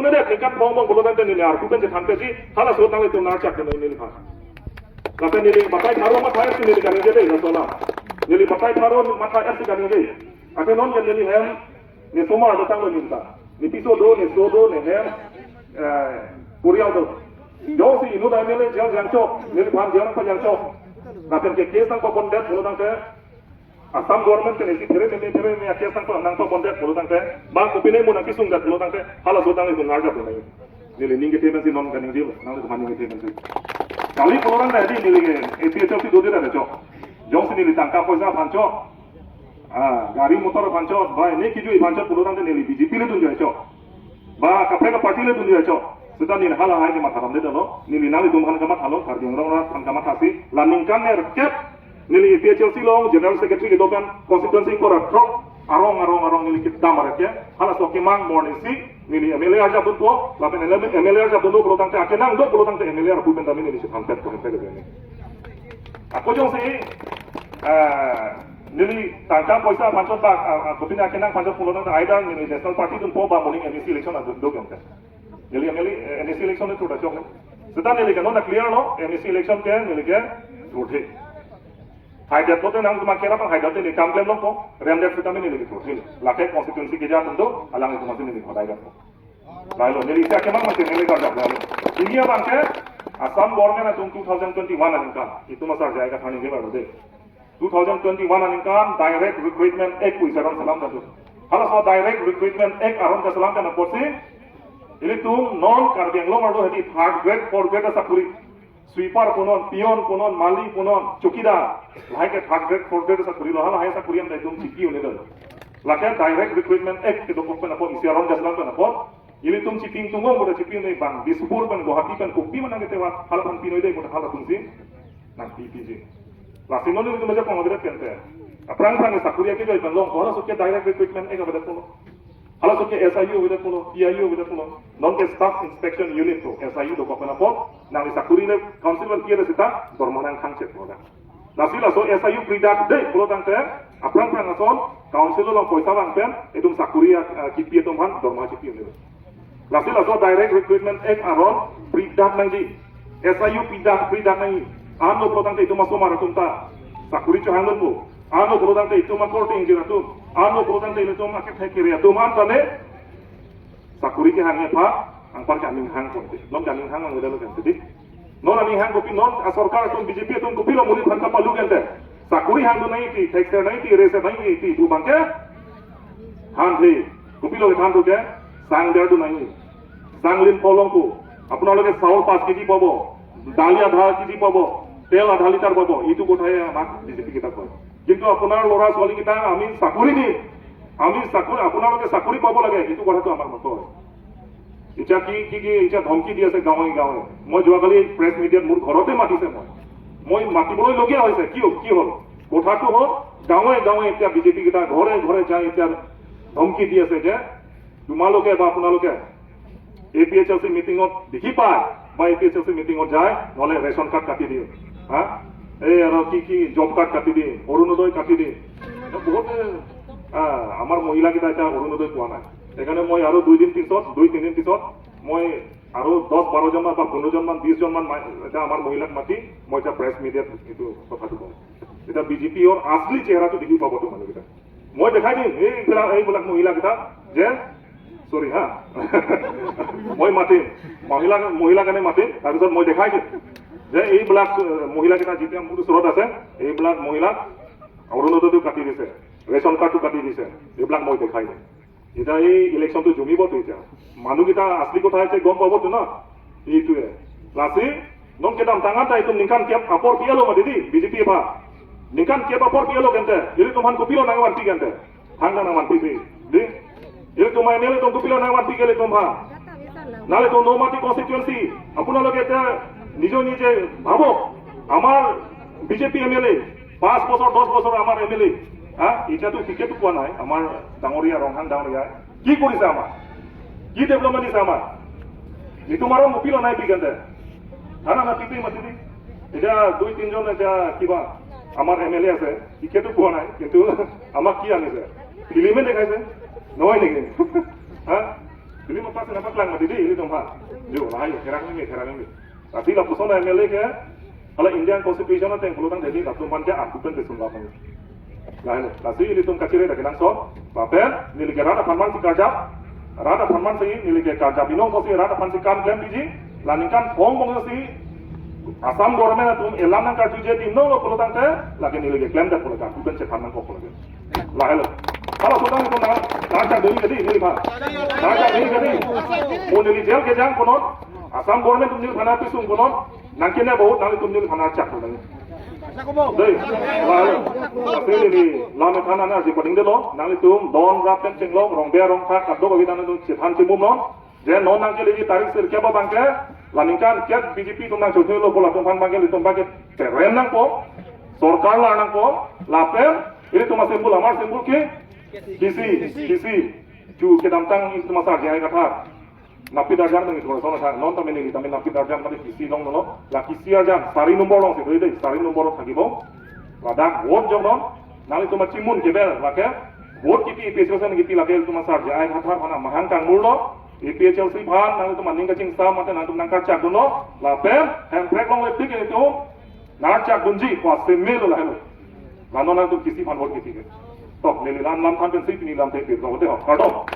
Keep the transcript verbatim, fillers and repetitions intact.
Nede ningkan thom bom pulo tangte neli arpu pen chethan pesi, halaso nanglitum nar chak neli neli phan. Lapen neli batai pharo matha-etsi neli kaningje dei, laso alam. Neli batai pharo matha-etsi kaningje. Ake non ke neli hem, ne somar do tanglo neli ta. Ne piso do, ne so do, ne hem, eh, purial do. Jongsi inut M L A jang jangchok, neli phan jang pa jangchok. Lapen ke case nangpabondet pulo tangte, Assam government ke nesi phere meme phere meme a-case nangpa nangpabondet pulo tangte, ba kopine mo nangkesungdet pulo tangte, halaso tangte itum ngarjap nai. Neli ning kethe pensi non kaningje lo, nanglitum aning kethe pensi. Kali pulo tangte di neli ke A P H L C dodi ra chok. Jongsi neli tangka poisa aphan chok. Ah, gari motor aphan chok, ba ne kiju aphan chok pulo tangte neli B J P le dunjoi chok. Ba kaprek aparty le dunjoi chok. Seta neli hala hai ke matha ramde dalo. Neli nanglitum aphan kamatha lo, Karbi Anglong arat aphan kamathasi. La ningkan nerkep neli A P H L C along General Secretary kedo pen constituency ingkoi ra throk arong arong arong neli kedam arek ke. Halaso akemang morning si neli M L A arjap dunpo, lapen M L A arjap dunpo pulo tangte akenang do pulo tangte M L A arpu pen tame neli chethan pet ko hempet ke neli. Ako jongsi, eh, neli tangka poisa aphan chok ba, ah, ah, kopine akenang aphan chok pulo tangte either neli National Party dunpo ba moning M A C election adun do kente. Neli M L A, eh, M A C election le thurda chok. Seta neli ke non clear lo, M A C election ke neli ke thurthe. Haidet lote nangtum akerap haidet neli kam klem longpo, remdet seta neli ke thurthe. Lake constituency keja atum do, alanglitum aphansi neli khodai dak. Lahelo, neli isi akemang masi neli karjap lahelo. Pini abang ke, Assam government atum two thousand twenty-one aningkan, itum asar jai kathan ningje baru de. Two thousand twenty-one aningkan direct recruitment act pu isi aron selam tanglo. Halaso direct recruitment act aron keselam pen apotsi, ilitum non Karbi Anglong arlo hedi third grade, fourth grade asakuri. Sweeper punon, peon punon, mali punon, chowkidar. Lahai ke third grade, fourth grade asakuri lo, halahai asakuri an itum chipi un-e dolo. Lake direct recruitment act kedokok pen apot, isi aron keselam pen apot. Ilitum chipi ingtung ong, boda chipi un-e bang, Dispur pen, Guwahati pen, kopi ma nangketewat, hala aphan pinoi dei, boda hala atumsi nangpi piji. Lasi non ilitum aja pangogret kente. Aphrang aphrang sakuri akejoi pen long, halaso ke direct recruitment act avedet pulo. Halaso ke S I U avedet pulo, P I U avedet pulo. Non ke Staff Inspection Unit pu, S I U dokok pen apot, nangli sakuri le council pen pi-et seta, dorma nangthang chek boda. Lasi laso S I U pridak dei pulo tangte, aphrang aphrang ason, council along poisa vang pen, itum sakuri a, a, kipi atum aphan, dorma chipi un-e. Lasi laso direct recruitment act aron, pridak nangji. S I U pridak, pridak nangji. Ano pulo tangte itum asomar atum ta sakuri chohang dunpo. Ano pulo tangte itum akorte ingjir atum. Ano pulo tangte itum akethe kere atum an tame sakuri kehang aphan, anpar ke aning hang ponte. Non ke aning hang ang udah lo kan tadi. Non aning hang kopi non asorkar atum B J P atum kopilo monit aphan kapalu kente. Sakuri hang do nai ti, thekser nai ti, reser nai ti, pu abang ke. Han the, kopilo kethan do ke, sang der do nai. Sang lim polong pu. আপোনালোকে চাউল পাঁচ কেজি পাব, দালি আধা কেজি পাব, তেল আধা লিটাৰ পাব, এইটো কথাই আমাক বিজেপি কেইটা কয়। কিন্তু আপোনাৰ ল'ৰা ছোৱালীকেইটা আমি চাকৰি দিম, আমি চাকৰি, আপোনালোকে চাকৰি পাব লাগে, এইটো কথাটো আমাক নকয়। এতিয়া কি কি কি এতিয়া ধমকি দি আছে গাঁৱে গাঁৱে। মই যোৱাকালি প্ৰেছ মিডিয়াত মোৰ ঘৰতে মাতিছে মই। মই মাতিবলগীয়া হৈছে। কি হ'ল? কি হ'ল? কথাটো হ'ল গাঁৱে গাঁৱে এতিয়া বিজেপি কেইটা ঘৰে ঘৰে যাই এতিয়া ধমকি দি আছে যে তোমালোকে বা আপোনালোকে এ পি এইচ এল চি মিটিঙত দেখি পায় বা এ পি এইচ এল চি মিটিঙত যায়, নহ'লে ৰেচন কাৰ্ড কাটি দিয়ে, হা, এই আৰু কি কি জব কাৰ্ড কাটি দিয়ে, অৰুণোদয় কাটি দিয়ে। বহুতে, আহ, আমাৰ মহিলাকেইটা এতিয়া অৰুণোদয় পোৱা নাই। সেইকাৰণে মই আৰু দুই দিন পিছত, দুই তিনিদিন পিছত মই আৰু দহ বাৰজনমান বা পোন্ধৰজনমান, বিশজনমান মা-, এতিয়া আমাৰ মহিলাক মাতি মই এতিয়া প্ৰেছ মিডিয়াত এইটো কথাটো কওঁ। এতিয়া বিজেপিৰ আচলি চেহেৰাটো দেখি পাব তোমালোকে। মই দেখাই দিম এইবিলাক, এইবিলাক মহিলাকেইটা যে, চৰি হা, মই মাতিম, মহিলা, মহিলাৰ কাৰণে মাতিম, তাৰপিছত মই দেখাই দিম যে এইবিলাক, আহ, মহিলাকেইটা যেতিয়া মোৰ ওচৰত আছে, এইবিলাক মহিলাক অৰুণোদয়টো কাটি দিছে, ৰেচন কাৰ্ডটো কাটি দিছে, এইবিলাক মই দেখাই দিম। এতিয়া এই ইলেকশ্যনটো জমিবতো এতিয়া। মানুহকেইটা আচলি কথা হৈছে গম পাবতো ন? এইটোৱে। Lassi, non kedamtang an ta itum ningkan kep apor pi-et lo mati di, B J P aphan. Ningkan kep apor pi-et lo kente, ilitum aphan kopilo nangvanpi kente. Thangta nangvanpi pi. Di? Ilitum M L A atum kopilo nangvanpi ke ilitum aphan. Nanglitum Nomati constituency, আপোনালোকে এতিয়া নিজে নিজে ভাবক, আমাৰ BJP M L এ, পাঁচ বছৰ, দহ বছৰ আমাৰ এম এল এ, হা? এতিয়াতো টিকেটো পোৱা নাই আমাৰ ডাঙৰীয়া, ৰংহাং ডাঙৰীয়া। কি কৰিছে আমাৰ? কি ডেভেলপমেণ্ট দিছে আমাৰ? এইটো মাৰো মপিল নাই পিকেণ্টে। হা না, না, টিপি মাতি দি। এতিয়া দুই তিনিজন এতিয়া কিবা আমাৰ এম এল এ আছে, টিকেটো পোৱা নাই, কিন্তু আমাক কি আনিছে? ফিল্মে দেখাইছে, নহয় নেকি? হা? Neli ma pass nangpaklang ma didi, ilitum aphan. Jo, lahai, kerang ni, kerang ni. Lasi lapuson M L A ke, hala Indian Constitution ateng pulotangte neli latum aphan ke aku pen pesun lapan. Lahai, lasi ilitum kachere dak kenangsot. Lapen, neli ke rat aphan man si karjap. Rat aphan man si, neli ke karjap inong pusi rat aphan si kam klem piji. La ningkan ong bong si, Assam government atum elam nangkarjuje di nong pulotangte, lake neli ke klemdet pulo ke, aku pen chephan nangkok pulo ke. Lahelo. Hala sodang itu na, karjap dei ke di, neliphan. Karjap dei ke di. Mo neli jail kejang konon, Assam government atum neliphan api sung konon, nangkene bahut nanglitum neliphan archak konon. Dei, lahelo. Tapi neli, lama than ana ji pading delo, nanglitum, don rap pen chenglok, rong be rong thak, kadok avi nanglitum, chephan chimum non. Je non nangkeleji tarik sirkep abang ke, la ningkan ke B J P atum nangchothe lo pulo atum aphan abang ke, ilitum abang ke terem nangpo, sorkar lar nangpo, lapen, ilitum a-symbol, amar symbol ke, kisi, kisi, ju kedamtang ilitum asar J I Kathar. Napit arjan nang itu rasa nang, non tame neli tame napit arjan tame kisi long no, la kisi arjan, sari nombor long si, dei, sari nombor thagi bo, ladak vote jong non, nanglitum achimun keber, lake, vote kipi A P H L C aphan kipi lake ilitum asar J I Kathar aphan amahang kangmur lo, A P H L C aphan nanglitum aning kachingsam mate nanglitum nangkarchak dunlo, lapen Hemprek longle pik ilitum nangkarchak dunji, ko aseme lo lahelo. La non nanglitum kisi aphan vote kipi ke. To, neli lam lam than pensi pini lam te pir to, te ho, kardom.